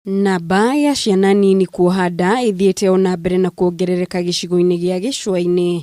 Namba ya ciana nini kuoha nda ĩthiĩte o na mbere na kuongerereka gĩcigo-inĩ gĩa gĩcũa-inĩ,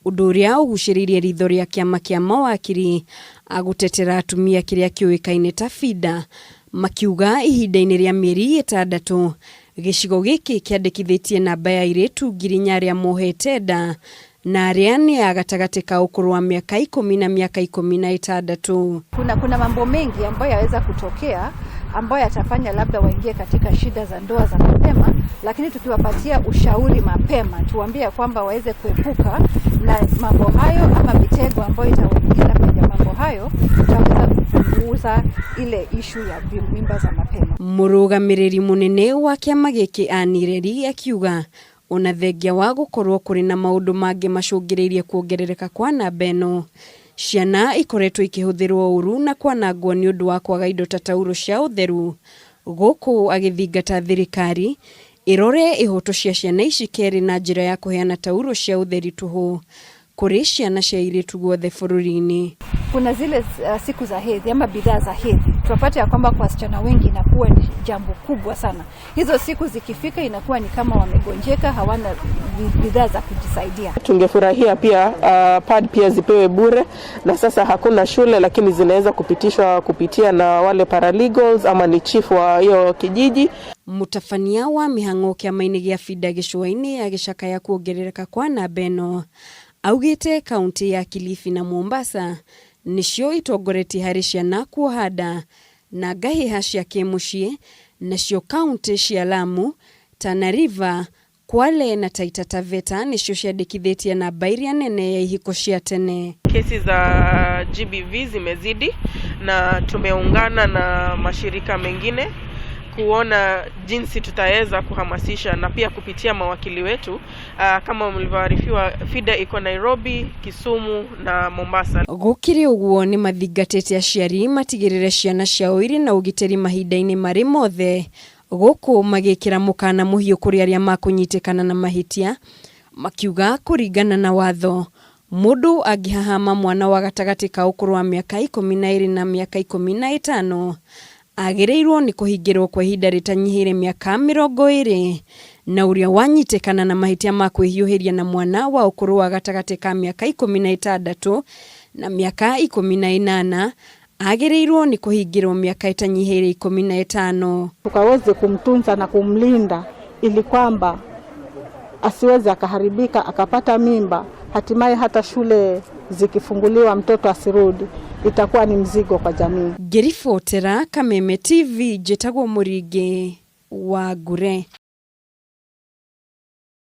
ũndũ ũrĩa ũgucĩrĩirie ritho rĩa kĩama kĩa mawakiri a gũtetera atumia kĩrĩa kĩũĩkaine ta FIDA, makiuga ihinda-inĩ rĩa mĩeri ĩtandatũ gĩcigo gĩkĩ kĩandĩkithĩtie namba ya airĩtu 4,000 arĩa mohete nda na arĩa nĩ a gatagatĩ ka ũkũrũ wa mĩaka 10 na mĩaka 16. Kuna mambo mengi ambayo yaweza kutokea ambayo yatafanya labda waingie katika shida za ndoa za mapema, lakini tukiwapatia ushauri mapema, tuwaambie kwamba waweze kuepuka na mambo hayo ama mitego ambayo itawaingiza kwenye mambo hayo, tutaweza kupunguza ile ishu ya mimba za mapema. Mũrũgamĩrĩri mũnene wa kĩama gĩkĩ Ann Ireri akiuga ona thengia wa gũkorwo kũrĩ na maũndũ mangĩ macũngĩrĩirie kuongerereka kwa namba ĩno, ciana ikoretwo ikĩhũthĩrwo ũru na kwanangwo nĩ ũndũ wa kwaga indo ta taurũ cia ũtheru, gũkũ agĩthingata thirikari ĩrore ihoto cia ciana ici kerĩ na njĩra ya kũheana taurũ cia ũtheri tũhũ kũrĩ ciana cia airĩtu guothe bũrũri-inĩ. Kuna zile siku za hedhi ama bidhaa za hedhi, tunapata ya kwamba kwa wasichana wengi inakuwa ni jambo kubwa sana. Hizo siku zikifika inakuwa ni kama wamegonjeka, hawana bidhaa za kujisaidia. Tungefurahia pia pad pia zipewe bure, na sasa hakuna shule, lakini zinaweza kupitishwa kupitia na wale paralegals ama ni chief wa hiyo kijiji. Mũtabania wa mĩhang'o kĩama-inĩ gĩa FIDA gĩcũa-inĩ agĩcakaya kuongerereka kwa namba ĩno, augĩte kaunti ya Kilifi na Mombasa nĩcio itongoretie harĩ ciana kuoha nda na ngahĩha cia kĩmũciĩ, nacio kaunti cia Lamu, Tana River, Kwale na Taita Taveta nĩcio ciandĩkithĩtie namba iria nene ya ihiko cia tene. Kesi za GBV zimezidi na tumeungana na mashirika mengine kuona jinsi tutaweza kuhamasisha na pia kupitia mawakili wetu. Kama mlivyoarifiwa, FIDA iko Nairobi, Kisumu na Mombasa. Gũkĩrĩ ũguo nĩ mathingatĩte aciari matigĩrĩre ciana ciao irĩ na ũgitĩri mahinda-inĩ marĩ mothe, gũkũ magĩkĩra mũkana mũhiũ kũrĩ arĩa makũnyitĩkana na mahĩtia, makiuga kũringana na watho mũndũ angĩhahama mwana wa gatagatĩ ka ũkũrũ wa mĩaka 12 na mĩaka 15 agĩrĩirwo nĩ kũhingĩrwo kwa ihinda rĩtanyihĩire mĩaka 20, na ũrĩa wanyitĩkana na mahĩtia ma kwĩhiũhĩria na mwana wa ũkũrũ wa gatagatĩ ka mĩaka 16 na mĩaka 18 agĩrĩirwo nĩ kũhingĩrwo mĩaka ĩtanyihĩire 15. Tukaweze kumtunza na kumlinda ili kwamba asiweze akaharibika akapata mimba, hatimaye hata shule zikifunguliwa mtoto asirudi, itakuwa ni mzigo kwa jamii. Ngĩribotera Kameme TV, njĩtagwo Mũringĩ wa Ngure.